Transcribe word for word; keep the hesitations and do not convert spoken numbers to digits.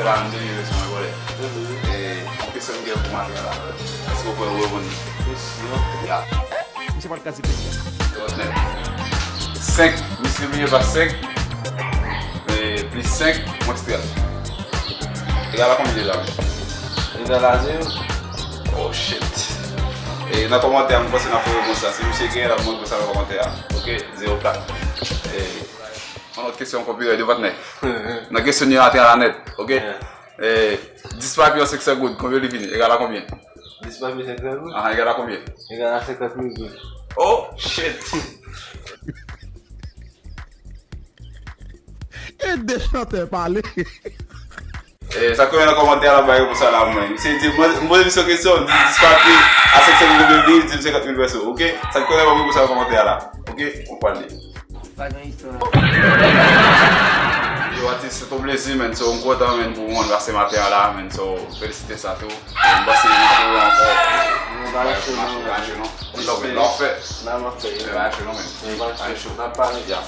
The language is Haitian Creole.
Sa m te rive sou mwen vòlè. E, kesyon m gen pou maten an la. Èske w kwè w reponn li? Ya. Misye pral kraze peyi a. Yo, nèt. Senk, misye bliye pa senk, e, plis senk, mwens trant. Egal a konbyen deja, men? Egal a zewo. Oh, shit. E nan kòmantè a, m panse n ap fè repons la. Si misye genyen, l ap mande sa nan kòmantè a. Ok, zewo kat. E, yon lòt kesyon ankò pi rèd, yo patnè. Nan kesyon nimewo trant la nèt, ok? Yeah. E, dis papye an senk san goud, konbyen li vini? Egal a konbyen? Dis papye senk san goud? Ahan, egal a konbyen? Egal a senkant mil goud. Oh, shit! Ede chantè pale. E, sa k rete nan kòmantè a la, bay repons sa la, mwen. Misye di, mwen, mwen poze misye kesyon, di dis papye a senk san goud konbyen li vini, di m senkant mil peso, ok? Sa k rete, bay repons sa nan kòmantè a la, ok? On pral li. Pa gen istwa. Yo, atis, se ton plezi, men. So, m kontan, men, pou w rann pase maten an la, men. So, felisite sa tou. M panse n ap wè ankò. Nou pa lage cho non, men. Lage cho non. Lòt fè. Lòt fè. N ap fè. Lage cho non, men. Lage cho. N ap pale. Ya.